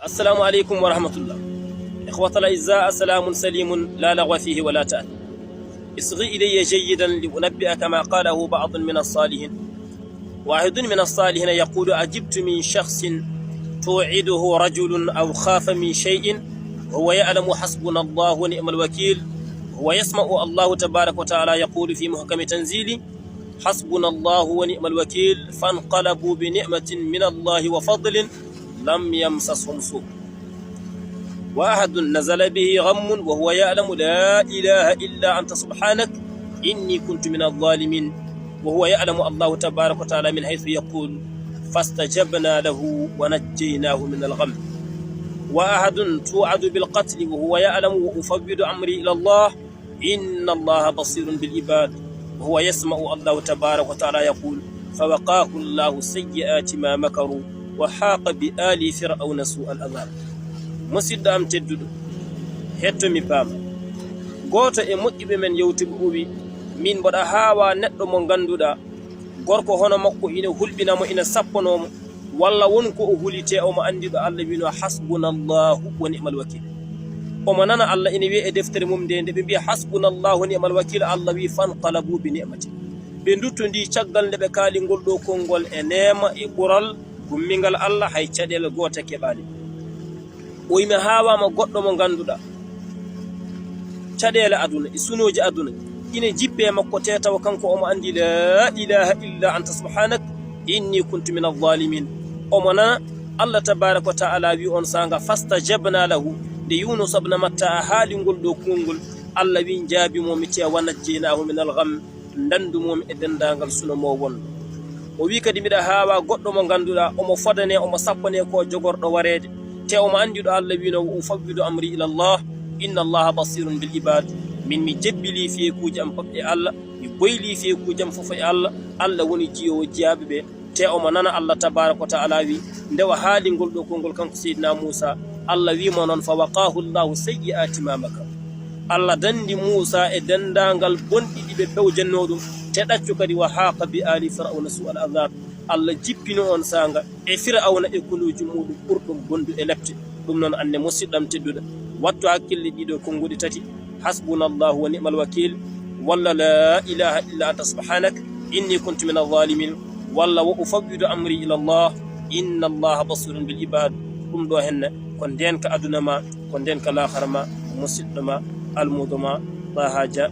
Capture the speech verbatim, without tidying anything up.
السلام عليكم ورحمة الله. إخوة الأعزاء، سلام سليم لا لغو فيه ولا تأثيم. اصغ إلي جيدا لأنبئك ما قاله بعض من الصالحين. واحد من الصالحين يقول: عجبت من شخص توعده رجل أو خاف من شيء وهو يعلم حسبنا الله ونعم الوكيل، وهو يسمع الله تبارك وتعالى يقول في محكم تنزيله: حسبنا الله ونعم الوكيل، فانقلبوا بنعمة من الله وفضل لم يمسسهم سوء. وأحد نزل به غم وهو يعلم لا إله إلا أنت سبحانك إني كنت من الظالمين، وهو يعلم الله تبارك وتعالى من حيث يقول: فاستجبنا له ونجيناه من الغم. وأحد توعد بالقتل وهو يعلم وأفوض أمري إلى الله إن الله بصير بالعباد، وهو يسمع الله تبارك وتعالى يقول: فوقاه الله سيئات ما مكروا وحاق بآل فرعون سوء العذاب. Musidɗo am tedduɗo, hetto mi paama. Gooto e moƴƴuɓe men yewtuɓe o wi, min mboɗa haawa neɗɗo mo ngannduɗaa, gorko hono makko ina hulɓina mo, ina sapponoo mo, walla won ko o huli, te omo anndi ɗo Allah wino: "Hasbunallahu wa ni'mal wakil." Omo nana Allah ina wiya e deftere mum nde, nde ɓe mbiya: "Hasbunallahu wa ni'mal wakil," Allah wi: "Fanqalabu bi ni'mati." Ɓe nduttondii caggal nde ɓe kaali ngol ɗo konngol e neema e ɓural gummingal Allah, hay caɗeele goote keɓaani. O wi mi haawaama goɗɗo mo ngannduɗaa caɗeele aduna e sunooji aduna ina jippe makko, te tawa kanko omo anndi: "La ilaha illa anta subhanak inni kuntu min alzalimin." Omo nana Allah tabaraka wa taala wi on saanga: "Fastajabna lahu." Nde Yunus abna Matta a haali ngol ɗo konngol, Allah wi: "Njaabi mo mi, te wa najjaynahu min algham." Ndandu mum e denndaangal suno mo wonno. O wi kadi: "Miɗa haawa goɗɗo mo ngannduɗaa omo fodane, omo sappane ko jogorɗo wareede, te omo anndi ɗo Allah wino: 'Wa ufawwidu amri ila Allah, inna Allaha basirun bil ibad.'" Min mi jebbili fiyekuuji am fof e Allah, mi boyli fiyekuuji am fof e Allah. Allah woni jiyoowo jiyaaɓe ɓe. Te omo nana Allah tabaraka wa taala wi, nde o haali ngol ɗo konngol kanko Seydina Muusa, Allah wi mo noon: "Fa waqahu Allahu sayyi'ati ma makar." Allah danndi Muusa e denndaangal bonɗi ɗi ɓe pewjannoo ɗum, te ɗaccu kadi: "Wa haqa bi ali Fir'awna su'al azab." Allah jippino on saanga e Fir'awna e konuuji muɗum ɓurɗum bondu e lepte. Ɗum noon, anne musidɗo am tedduɗo, wattu hakkille ɗiɗo konnguɗi tati: "Hasbunallahu wa ni'mal wakil," walla: "La ilaha illa anta subhanak inni kuntu min alzalimin," walla: "Wa ufawwidu amri ila Allah, inna Allaha basirun bil ibad." Ɗum ɗo henne ko ndeenka aduna ma, ko ndeenka laakhara ma, musidɗo ma, almuudo ma, Taha Dia.